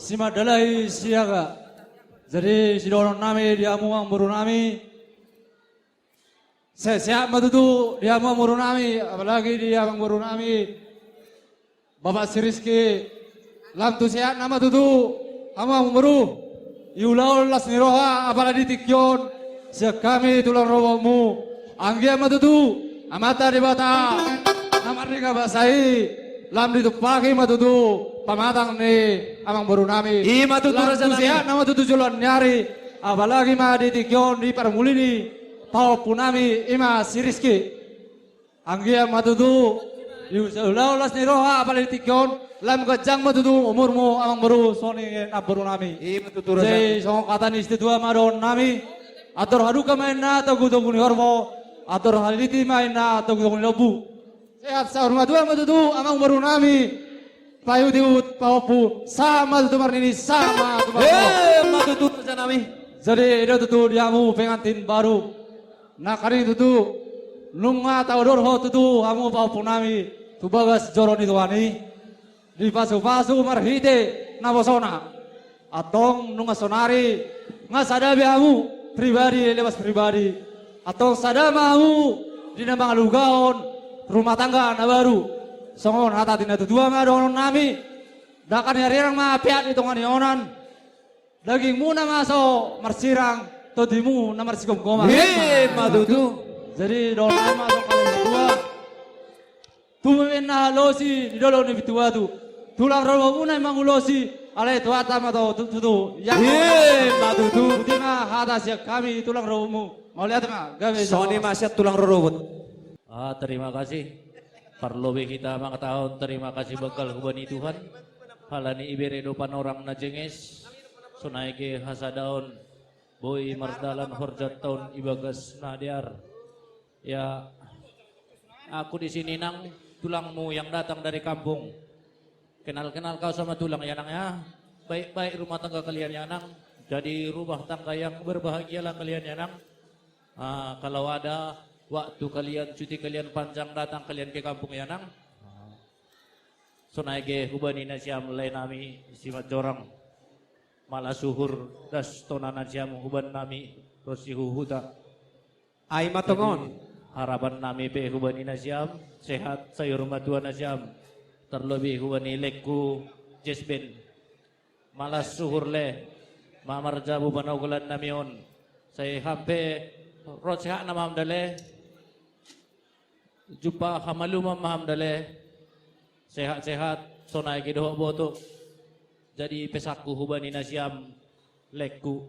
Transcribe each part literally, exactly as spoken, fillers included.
Simandalai Siaga. Jadi sidohonon nami di hamu amang boru nami. Sehat-sehat ma tutu di hamu amang boru nami, apalagi di amang boru nami Bapak si Rizky. Lam tu sehatna ma tutu hamu amang boru. Diulahon las ni roha, apala di tingki on sian hami tulang rorobotmu. Anggiat ma tutu Amanta Debata na marningkan basa i, lam ditumpahi ma tutu pamatang ni amang boru nami. I ma tutu, lam raja tu nami. Sehatna ma tutu joloan ni ari, apalagi ma di tingki on di parmuli ni pahompu nami, i ma si Rizky. Anggiat ma tutu diulahon las ni roha, apala di tingki on lam ganjang ma tutu umurmu amang boru, songon i namboru nami. I ma tutu, raja. Jadi songon hata ni situatua ma dohonon nami: andor halumpang ma inna togu-togu ni horbo, andor haliti ma inna togu-togu ni lombu. Sehat saur matua ma tutu amang boru nami. Paihut-ihut pahompu, sahat ma tutu marnini, sahat ma tutu marnono. Eh, ma tutu, raja nami. Jadi i do tutu di hamu pengantin baru. Nangkaning tutu nunga taodorhon tutu hamu pahompu nami tu bagas joro ni Tuhan i, dipasu-pasu marhite naposona. Antong nunga saonari nga sada be hamu pribadi lepas pribadi. Antong sada ma hamu di na mangalugahon rumah tangga na baru. Songon hata ni natuatua ma dohonon nami: Dangka ni arirang ma peak di tonga ni onan. Dagingmuna ma so marsirang, tondimu na marsigomgoman. I ma tutu. Jadi dohonon nami ma songon hata ni natuatua. Tubu ma inna halosi di dolok ni pintu batu. Tulang rorobotmuna i mangulosi, alai Tuhanta ma tutu. I ma tutu. Boti ma hata sian hami tulang rorobotmu. Mauliate ma, gabe. Songon i ma sian tulang rorobot. Ah, terima kasih. Parlobei hita mangkatahon terima kasih banggal hubani Tuhan. Halani ibere do panorang na jenges. Sonai ge hasadaon boi mardalan horjanta on ibagas na dear. Ya, aku di sini, Nang, tulangmu yang datang dari kampung. Kenal-kenal kau sama tulang ya, Nang, ya. Baik-baik rumah tangga kalian ya, Nang. Jadi rumah tangga yang berbahagialah kalian ya, Nang. Ah, kalau ada waktu kalian, cuti kalian panjang, datang kalian ke kampung ya, Nang. Sonai ge hubani nasiam lae nami Simanjorang. Malas uhur das tona nasiam hubani nami ro si huhuta. Ai ma tongon. Jadi, harapan nami pe hubani nasiam, sehat saur matua nasiam. Tarlobi hubani laengku Jesben. Malas uhur lae, ma marjabu panogolan nami on. Sai hami pe ro sehatna ma hamu da lae. Jumpa hamaluman ma hamu da lae. Sehat-sehat, sonai ge dohot botok. Jadi pesanku hubani nasiam laengku.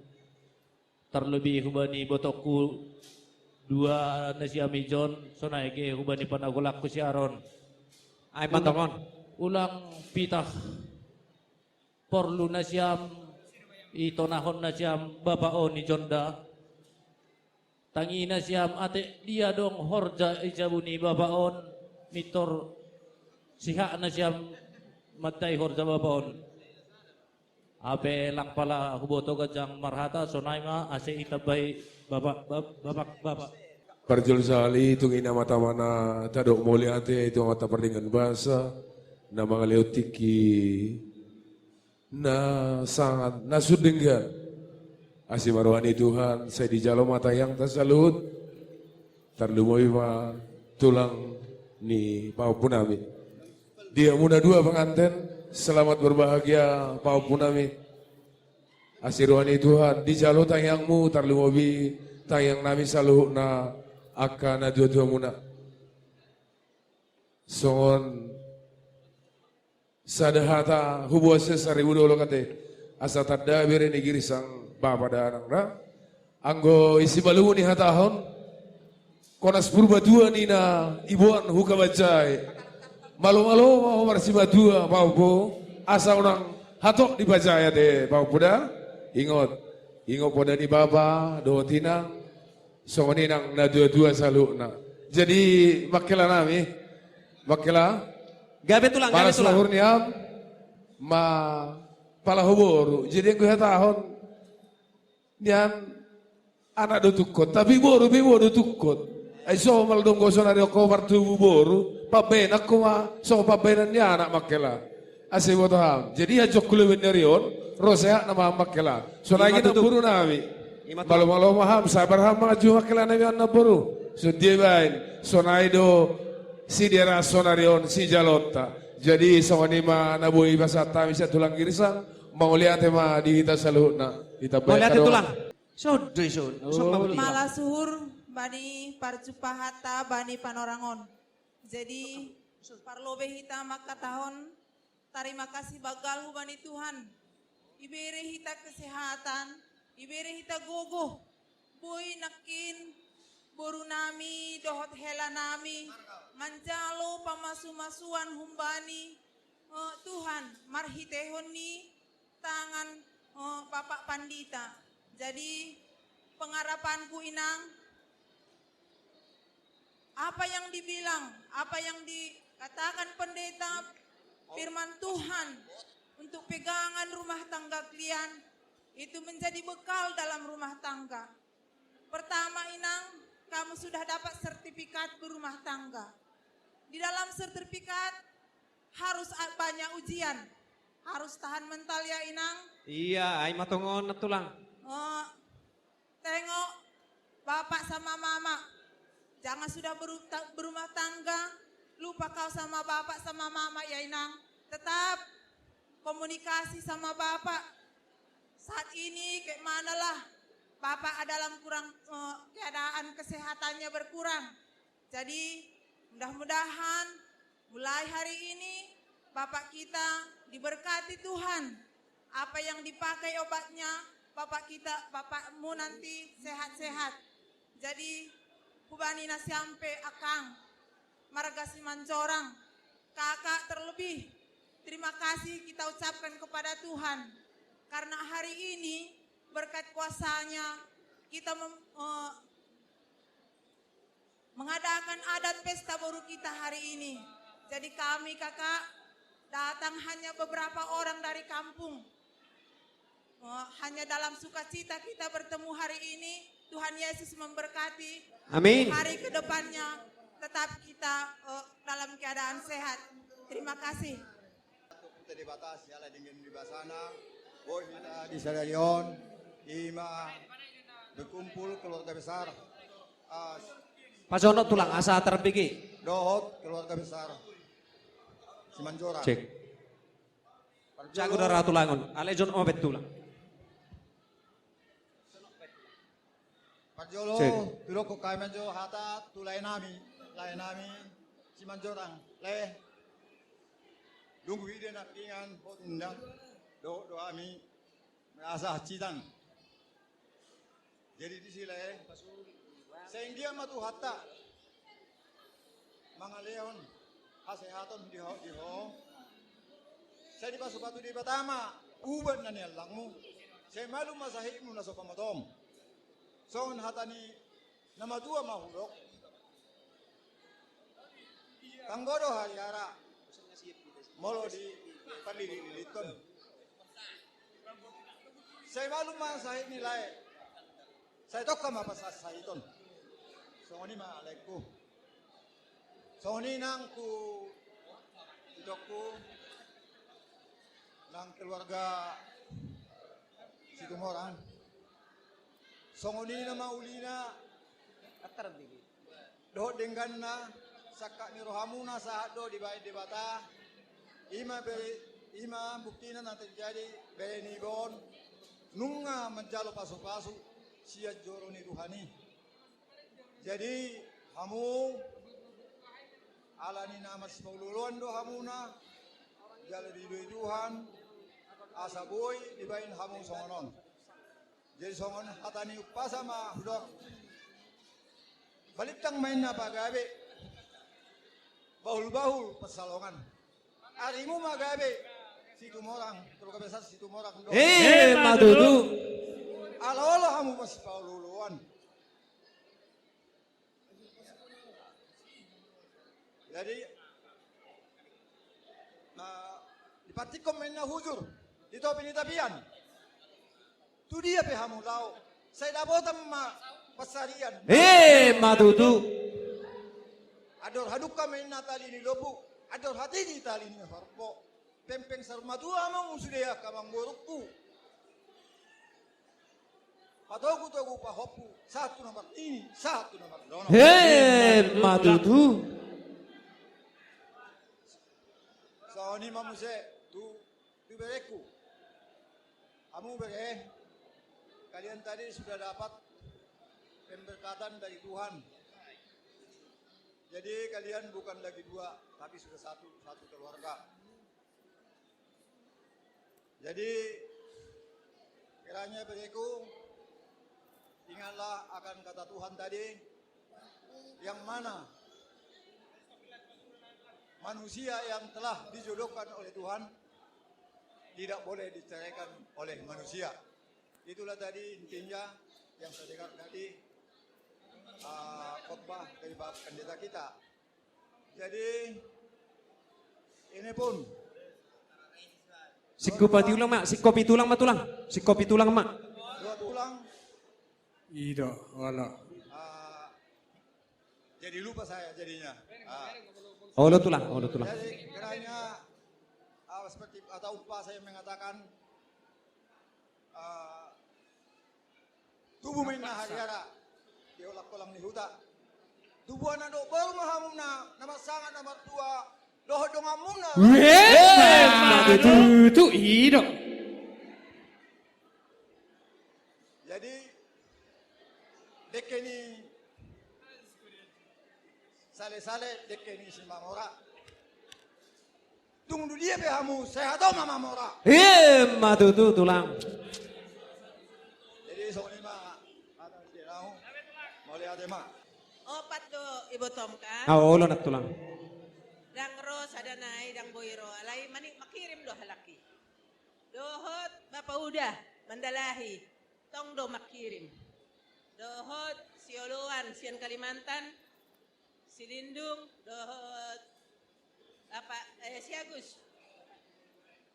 Tarlobi hubani botokku dua nasiam ijon, sonai ge hubani panogolanku si Aron. Ai ma tongon. Ulang, ulang pitah porlu nasiam itonahon nasiam bapa on ijon da. Tangi nasiam ate dia adong horja i jabu ni bapa on, mintor sihat nasiam mandai horja bapa on. Hape lang pala huboto ganjang marhata, sonai ma ase itambai bapak, bap-, bapak, bapak. Parjolo sahali tung i ma hata na tadok mauliate tu Amanta Pardenggan Basa na mangalehon tingki na sangap na sun denggan. Asi ma roha ni Tuhan, sai dijalo ma tangiangta saluhut. Tarlumobi ma tulang ni pahompu nami. Di hamuna dua pengantin, selamat berbahagia pahompu nami. Asi roha ni Tuhan, dijalo tangiangmu, tarlumobi tangiang nami saluhutna angka natuatuamuna. Songon sada hata huboan sian saribu dolok ate, asa tanda bere ni girisang bapa da nang da. Anggo isi balumu ni hatahon, konas Purbatua ni na iboan huka bajai. Malo-malo ma ho marsimatua pahompu, asa unang hatop dipajai ate pahompu da. Ingot, ingot poda ni bapa dohot inang. Songon i nang natuatua saluhutna. Jadi mangkela nami, mangkela. Gabe tulang, gabe tulang. Pala suhur nian ma pala huboru. Jadi anggo hatahon nian anak do tungkot, tapi boru pe iboan do tungkot. Ai so mal donggo sonari ho partubu boru, pambahenan ho ma songon pambahenan ni anak mangkela. Asa diboto ham. Jadi, ia jokku lobi ni ari on, ro sehat nama ham angka hela. Sonai i ma tutu, namboru nami. Malo-malo ma ham, sabar ham manganju angka hela nami, namboru. Songon dia baen, sonai do sidear sonari on sijaloonta. Jadi, songon i ma na boi pasahat hami sian tulang Girsang, mauliate ma di hita saluhutna. Hita baen tulang. Songon i, songon i. Mauliate tulang. Mala suhur bani parjumpahanta bani panorang on. Jadi, parlobei hita mangkatahon, tarima kasih banggal hubani Tuhan. Ibere hita kesehatan, ibere hita gogo. Boi nangkin boru nami dohot hela nami manjalo pamasu-masuan humbani, eh, Tuhan, marhitehon ni tangan, eh, Bapak Pandita. Jadi, pengharapanku, Inang, apa yang dibilang, apa yang dikatakan pendeta, firman Tuhan untuk pegangan rumah tangga kalian, itu menjadi bekal dalam rumah tangga. Pertama, Inang, kamu sudah dapat sertifikat berumah tangga. Di dalam sertifikat harus a-, banyak ujian. Harus tahan mental ya, Inang. Iya, ai ma tongon, tulang. Eh, tengok bapak sama mama. Jangan sudah beru-, ta-, berumah tangga, lupa kau sama bapak sama mama ya, Inang. Tetap komunikasi sama bapak. Saat ini, kayak manalah, bapak dalam kurang, eh, keadaan kesehatannya berkurang. Jadi, mudah-mudahan mulai hari ini bapak kita diberkati Tuhan. Apa yang dipakai obatnya, bapak kita, bapakmu nanti sehat-sehat. Jadi, hubani nasiam pe, Akang, marga Simanjorang, Kakak terlebih, terima kasih kita ucapkan kepada Tuhan. Karena hari ini, berkat kuasanya, kita mem-, eh, mengadakan adat pesta boru kita hari ini. Jadi kami, Kakak, datang hanya beberapa orang dari kampung. Eh, hanya dalam sukacita kita bertemu hari ini. Tuhan Yesus memberkati. Amin. Hari kedepannya tetap kita, eh, dalam keadaan sehat. Terima kasih. Debata siala dengan di basana, boi hita di sadari on, ima berkumpul keluarga besar. Ah, pajonok tulang asa tarbege. Dohot keluarga besar Simanjorang. Cek. Parjolo. Jago dara tulangon, ale jonok ma pe tulang. Parjolo, cek. Tudokkon hami ma jo hata tu lae nami, lae nami Simanjorang, lae. Dung huida nangkiningan hot inda, dohot do hami merasa hansitan. Jadi disi lae, sai anggiat ma Tuhanta mangalehon hasehaton di ho, di ho. Sai dipasupasu Debata ma ubat na niallanmu. Sai malum ma sahitmu na so pamotom. Songon hata ni na matua ma hudok. Tanggo do hariara molo dipalili-lilihon. Sai malum ma sahit ni lae. Sai tongka ma pasahat sahiton. Songon i ma laengku. Songon i nang tu itongku, nang keluarga Situmorang. Songon i nama ulina. Dohot dengganna, sangkap ni rohamuna sahat do dibahen Debata. Ima be, ima buktina na terjadi, bere ni iba on nunga manjalo pasupasu sian joro ni Tuhan i. Jadi hamu, ala ni na masipaolooloan do hamuna, jala diridoi Tuhan, asa boi dibahen hamu songon on. Jadi songon hata ni umpasa ma hudok. Balintang ma inna pagabe, bahul-bahul pansalongan. Arimu ma gabe, Situmorang, keluarga besar Situmorang do. Emma tutu. Ala olo hamu masipaolooloan. Jadi, eh, dipantikkon ma inna hujur di topi ni tapian. Tu dia pe hamu laho, sai dapotan ma pansarian. Emma tutu. Andor hadungka ma inna tali ni lombu, andor hatiti tali ni horbo. Hempeng saur matua ma muse sude angka amangborungku. Patogu-togu pahompu, sahat tu na marnini, sahat tu na marnono. Emma tutu. Songon i ma muse tu, tu berengku. Hamu bere, kalian tadi sudah dapat pemberkatan dari Tuhan. Jadi kalian bukan lagi dua, tapi sudah satu, satu keluarga. Jadi, kiranya berengku, ingatlah akan kata Tuhan tadi, yang mana manusia yang telah dijodohkan oleh Tuhan tidak boleh diceraikan oleh manusia. Itulah tadi intinya yang saya dengar dari, ah, khotbah dari Bapak Pendeta kita. Jadi, ini pun. Singkopi tulang ma, singkopi tulang ma tulang. Singkopi tulang ma. Dua tulang. I do, olo. Ah, jadi lupa saya jadinya. Ah. Olo tulang, olo tulang. Jadi, kiranya, ah, seperti kata umpasa yang mengatakan, ah, tubu ma inna hariara di holang-holang ni huta. Tubu anak dohot boru ma hamuna, na marsangap na martua, dohot donganmuna. Emma tutu, i do. Jadi, dengke ni sale-sale, dengke ni Simamora. Tung di dia pe hamu, sehat ma mamora. Emma tutu tulang. Jadi songon i ma, mauliate ma. Opat do ibotom kan? Ah, olo na tulang. Ndang ro sada nai, ndang boi ro, alai mani mangkirim do halak i. Dohot Bapa Uda Mandalahi, tong do mangkirim. Dohot sioloan sian Kalimantan, Silindung, dohot apa, eh, si Agus.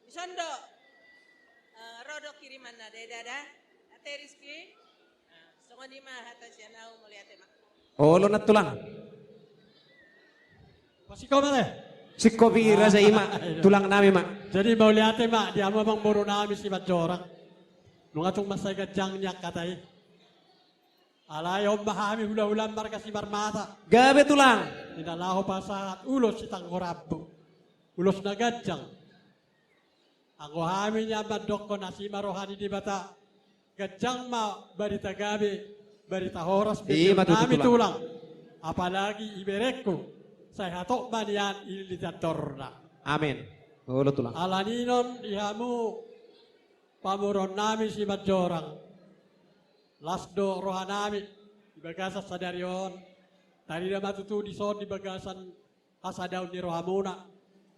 Dison do, eh, ro do kirimanna da, da, da. Ate Rizky. Nah, songon i ma hata sian au, mauliate ma. Olo na tulang. Pasingkop ma te. Singkop i rasa i ma, tulang nami ma. Jadi mauliate ma di hamu amangboru nami Simanjorang. Nunga tung mansai ganjang ni angka hata i. Alai on ma hami hula-hula marga Simarmata. Gabe tulang. Di na laho pasahat ulos sitanggo rambu. Ulos na ganjang. Anggo hami nian mandokkon asi ma roha ni Debata. Ganjang ma barita gabe, barita horas. Ima tutu, nami tulang. Apalagi iberengku. Sai hatop ma nian ililitan torna. Amin. Olo tulang. Alani on di hamu pamoruon nami Simanjorang. Las do roha nami di bagasan sadari on. Tarida ma tutu dison di bagasan hasadaon ni rohamuna.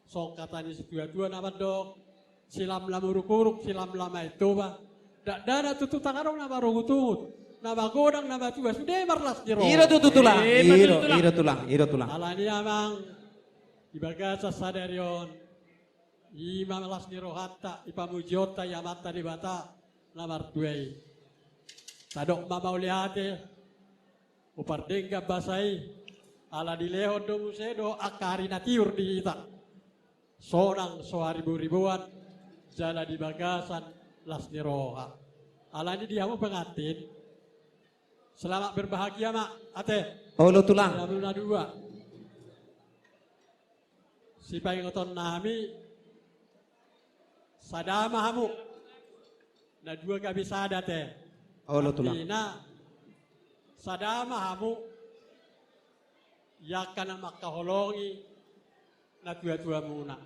Songon hata ni situa-tua na mandok, silamlam uruk-uruk, silamlam Aek Toba. Dakdanak tutu ndang adong na marungut-ungut, na magodang na matua, sude marlas ni roha. I do tutu tulang. I do tulang. I do tulang. Alani amang, di bagasan sadari on. Ima las ni rohanta, di pamujionta di Amanta Debata na martua i. Tadok ma mauliate, hupardenggan basa i, ala dilehon do muse do angka ari na tiur di hita. Sonang so hariboriboan, jala di bagasan las ni roha. Alani di hamu pengantin, selamat berbahagia ma, ate. Olo tulang. Di hamu na dua. Sipaingoton nami, sada ma hamu. Na dua gabe sada te. Olo tulang. Artina, sada ma hamu. Ia angka na mangkaholongi na tua-tuamuna.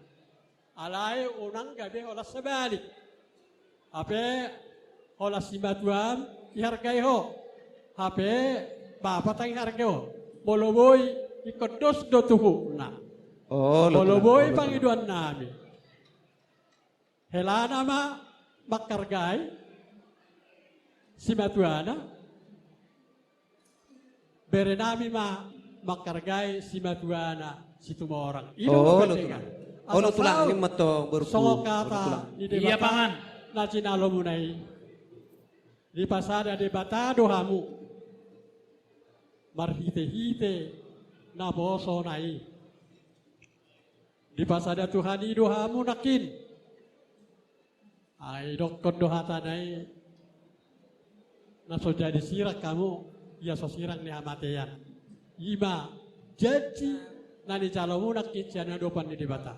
Alai unang gabe holan sabalik. Hape holan simatuam ihargai ho. Hape bapa ndang ihargai ho. Molo boi ingkon dos do tu hukna. Olo tulang. Molo boi pangidoan nami. Helana ma manghargai simatuana. Bere nami ma manghargai simatuana Situmorang. I do. Olo tulang. Olo tulang, i ma tong borungku. Songon hata ni Debata na jinalomuna i. Dipasada Debata do hamu marhite-hite naposona i. Dipasada Tuhan i do hamu nangkin Ai dokkon do hatana i, na so jadi sirang hamu, ia so sirang ni hamatean. I ma janji na nijalo muna nangkin sian adopan ni Debata.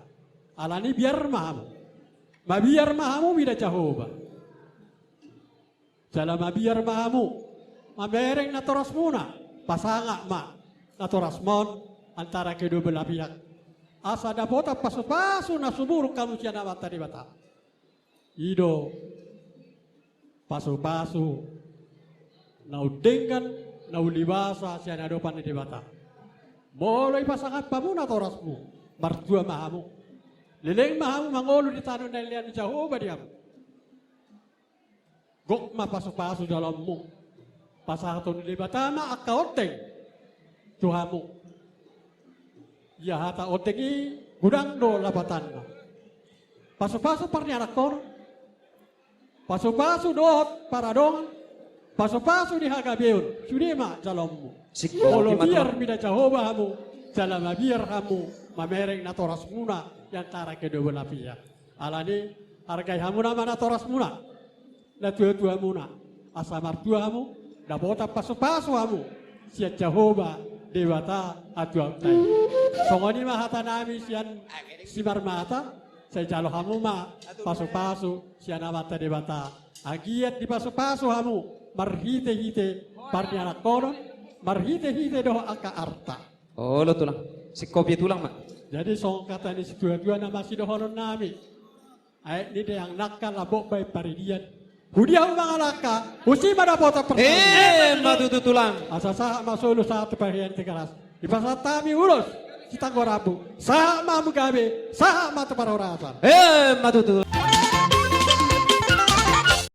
Alani biar ma hamu. Mabiar ma hamu mida Jahowa. Jala mabiar ma hamu mamereng natorasmuna, pasangap ma natorasmon antara kedua belah pihak. Asa dapotan pasupasu na sumurung hamu sian Amanta Debata. I do pasupasu na umdenggan, na umliwasa sian adopan ni Debata. Molo ipasangap hamu natorasmu, martua ma hamu. Leleng ma hamu mangolu di tano na nilean ni Jahowa di hamu. Gok ma pasupasu jaloonmu. Pasahaton Debata ma angka ondeng tu hamu. Ia hata ondeng i godang do lapatanna. Pasupasu parnianakhonon, pasupasu dohot paradongan, pasupasu di hagabeon, sude ma jaloonmu. Singkop. Molo biar mida Jahowa hamu, jala mabiar hamu mamereng natorasmuna di antara kedua belah pihak. Alani, hargai hamuna ma natorasmuna, natuatuamuna, asa martua hamu, dapotan pasupasu hamu sian Jahowa Debata Atua Amanami. Songon i ma hatanami sian Simarmata, sai jalo hamu ma pasupasu sian Amanta Debata. Anggiat dipasupasu hamu marhitehite parnianakhonon, marhitehite dohot angka arta. Olo tulang, singkopi tulang ma. Jadi songon hata ni situatua na masidohononnami. Aek ni deang nangka lambok baen paridian. Hudia hamu mangalangka, husi ma dapotan parsaoran. Emma tutu tulang. Asa sahat ma solu sahat tu parhian Tigaras. Dipasahat hami ulos, sitanggo rambu. Sahat ma hamu gabe, sahat ma tu parhorasan. Emma tutu.